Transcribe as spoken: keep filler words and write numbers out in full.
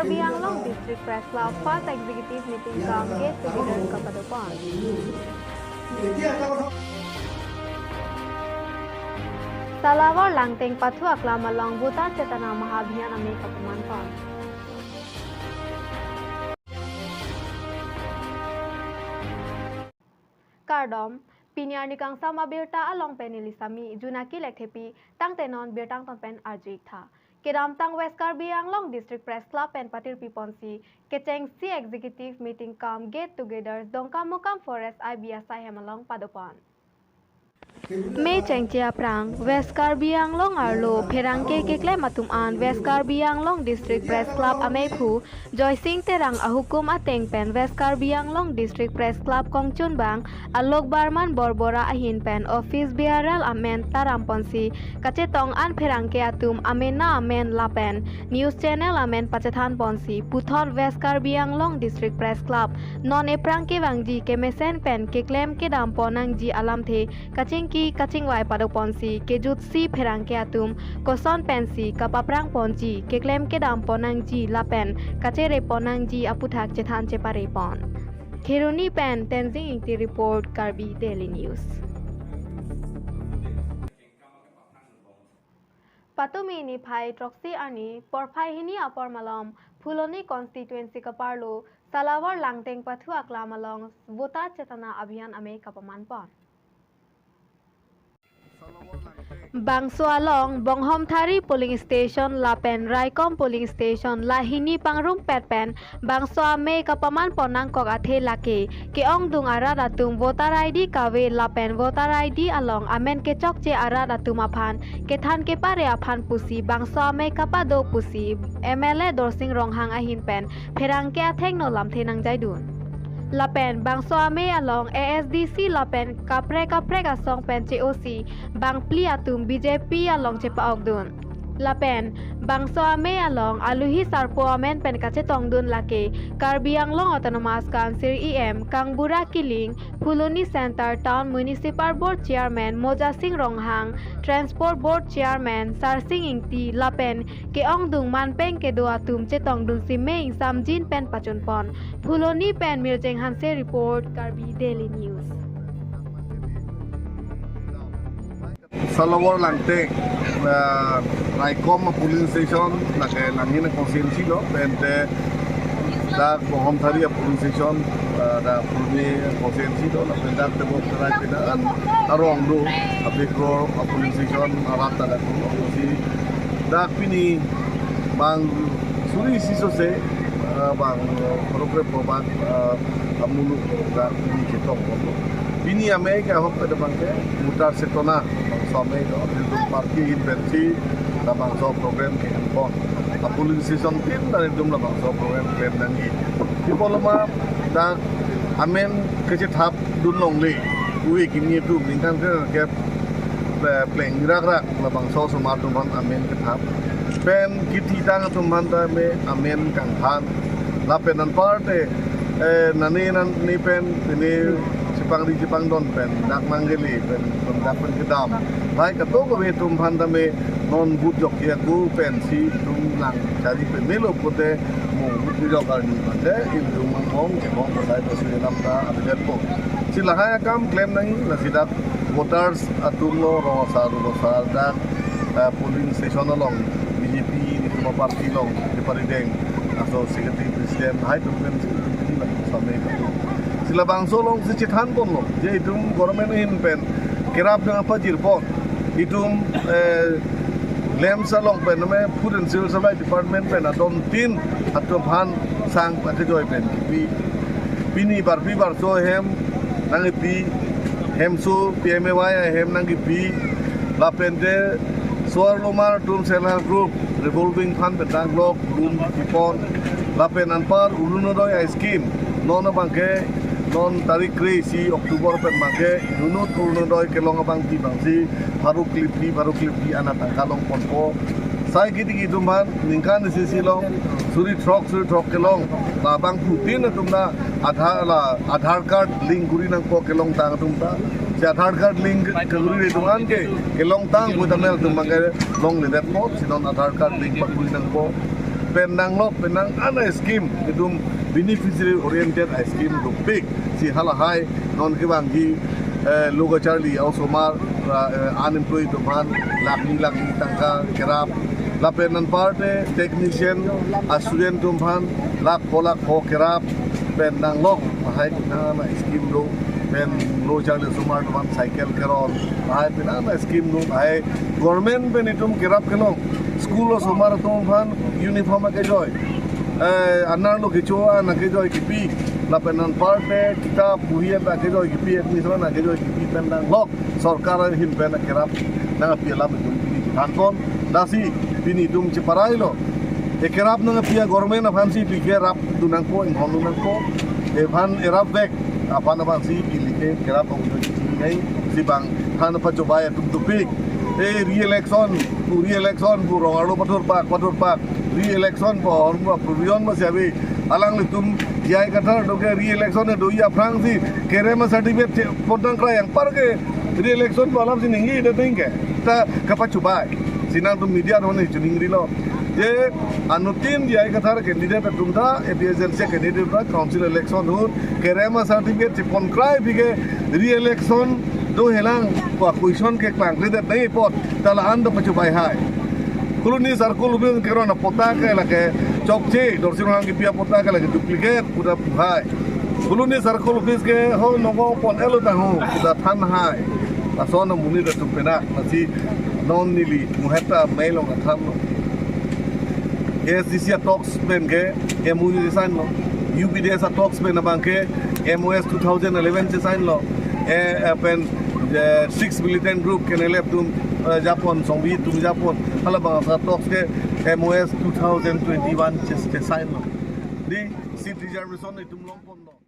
Karbi Anglong District Press Club First Executive Meeting cum Get Together kapadopon. Salawar Langteng pathu aklam along Voter Chetana Mahabhiyan amei kapamanpon. Kardom, pini arni kangsam abirta along pen neli Sami Junaki Lekthepi, tangte non birta angton pen arju-ik tha. Kedamtang West Karbi Anglong District Press Club pen patirpiponsi kechengsi Executive Meeting cum Get Together Dongkamukam Forest I B asai hem along padopon. Mei chengche aphrang West Karbi Anglong arlo pherangke keklem atum an West Karbi Anglong District Press Club ameiphu Joysing Terang ahukum ateng pen West Karbi Anglong District Press Club kongchunbang Alok Barman Borbora ahin pen office bearer amen taramponsi kachetong an pherangke atum amena amen lapen news channel amen pachethanponsi puthot West Karbi Anglong District Press Club non ephrang kevangji kemesen pen keklem kedampon nangji alamthe kachingki kachingvai padoponsi kejutsi pherangke atum koson pensi kapaprangponji, keklem kedampon nangji lapen kacherepon nangji aputhak chethan cheparepon. Kheroni pen Tenzing Ingti report, Karbi Daily News. Patumi niphai throksi arni porphai hini apor malom Phuloni constituency kaparlo Salawar Langteng pathu aklam along Voter Chetana Abhiyan amei kapamanpon. Bangso along Bonghomthari polling station lapen Raikom polling station la hini pangrumpet pen bangso amei kapamanpon nangkok athe lake ke-ongdung arat atum voter I D kave lapen voter I D along amen kechokche arat atum aphan kethan kepare aphan pusi bangso amei kapado pusi M L A Dorsing Ronghang ahin pen pherangke athengno lamthe nangjaidun. Lapen bangso amei along A S D C lapen kaprek kaprek asong pen che-osi bangphli atum B J P along chepa-okdun. Lapen bangso amei along aluhi sarpo amen pen kachetongdun lake Karbi Anglong Autonomous Council E M Kangbura Killing, Phuloni Center Town Municipal Board Chairman Moja Sing Ronghang, Transport Board Chairman Sarsing Ingti lapen ke-ongdung manpeng kedo atum chetongdunsi mei ingsamjin pen pachunpon. Phuloni pen Mirjeng Hanse report, Karbi Daily News. Salawar Langteng, ah, Raikom polling station, lake Langhin constituency lo, pen te dak Bonghomthari polling station, ah, dak Phuloni constituency lo, lapen dak Tebok Terai pena an arong do, Abikro polling station, arat dak lo, si dak pini bang suri isi sose, ah, bang, ah, program ko bang, ah, amuluk dak pini chetong ko. Pini amei ke ahok pada bang ke Voter Chetana, bangso amei do, ilitum party ahin pensi labangso program ke-enpon. A polling station tin ilitum labangso program klem nangji. Di poloma dak amen kechethapdun longle, ove kimi atum ningkan ke, ke, eh, pleng rak rak labangso osomar atum aphan amen kethap. Pen kithitang atum aphan ta me amen kangthan. Lapen anpar te, eh, nane nane pen, nane chepangri chepangdon pen, dak nangkele pen, pen dak pen kedam. Lahai kato-kave atum aphan ta me non vote jokji ako pensi itum nangchari pen melo pote mo vote jok arni mate itum mong kebong pasai pasai lam ta avedet po. Si lahai akam klem nangji, lasi dak voters atum lo rong asar, rong asar dak, eh, polling station along B J P nelitum aparty along keparideng aso secretary president hai atum pen si itum pini labangso amei katu. Si labangso alongsi chethanponlo je itum government ahin pen kerap dang apajirpon itum, eh, LAMPS along pen name Food and Civil Supply Department pen adon tin atum aphan sang pakejoi pen kipi. Pini barpi barso ahem nangkipi, hemso P M A Y ahem nangkipi, lapen te so-arlo mar atum self help group revolving fund pen dak lok room kipon, lapen anpar Orunodoi a-scheme, non abang ke, non tarik kre-isi October pen abang ke inut Orunodoi kelong abang ke bangsi pharo kli phli, pharo kli phli ana tangka longponpo. Sai kiti ki atum aphan ningkan isi isi along suri throk, suri throk kelong, labangphu tin atum ta Aadhaar, la Aadhaar card link kuri nangpo kelongtang atum ta. Si Aadhaar card link kuri atum an ke kelongtang pu ta mel atum abang ke longledetpo, si non Aadhaar card link pakuri nangpo. Pen nanglok, pen nang an a scheme, itum beneficiary oriented a scheme dopik. Si halahai non kevangji, eh, lo kacharli osomar, eh, unemployed atum aphan lakh ni lakh ni tangka kerap. Lapen anparte technician a student atum aphan lakh pho lakh pho kerap. Pen nanglok, lahai pen nang an a scheme do. Pen lo kacharli osomar atum aphan cycle keron, lahai pen nang an a scheme do. Lahai government pen itum kerap kelong. School osomar atum aphan uniform akejoi, eh, anerlo kecho-an akejoi kipi, lapen anparte kitap bohi an akejoi kipi, admission akejoi kipi pen nanglok sorkar ahin pen kerap nangpi alam itum pini chethanpon. Lasi pini itum cheparailo. E kerap nangpi a government aphan si pi kerapdun nangpo, inghondun nangpo. Ephan erapvek aphan aphan si pini ke kerap ong nai si bang than pachobei atum dopik. E re-election, pu re-election, pu rong arlo pathurpak, pathurpak. Re-election pu ahormu aprovision masi ave. Alanglitum J I Kathar do ke re-election do-i aphrangsi kerem a certificate che pontang krai anparke re-election pu alam si ningje det ningke. Ta kapachobei. Si nangtum media atum ne chiningrilo. Je anuttin J I Kathar candidate atum ta, A P H L C candidate ta, council election ahut kerem a certificate chepon krai pi ke re-election dohelang pu a question ke klangkledet nai apot, ta la-an ta pachobei hai. Phuloni circle office keron a patta ke lake chokche, Dorsing Ronghang kipi a patta ke lake duplicate pu ta pu hai. Phuloni circle office ke ho nongo pon-etlo tangho pu ta than hai. Lason amonit atum pen, lasi non neli muheta mailong athanlo. A S D C a talks pen ke M O U sign lo. U P D S a talks pen abang ke M O S two thousand eleven si sign lo. Eh, eh, pen, eh, six militant group K N L F atum, eh, japon, Songbihit atum japon. Halabangso a talks ke M O S two thousand twenty-one si, si sign lo. Di seat reservation itum longponlo.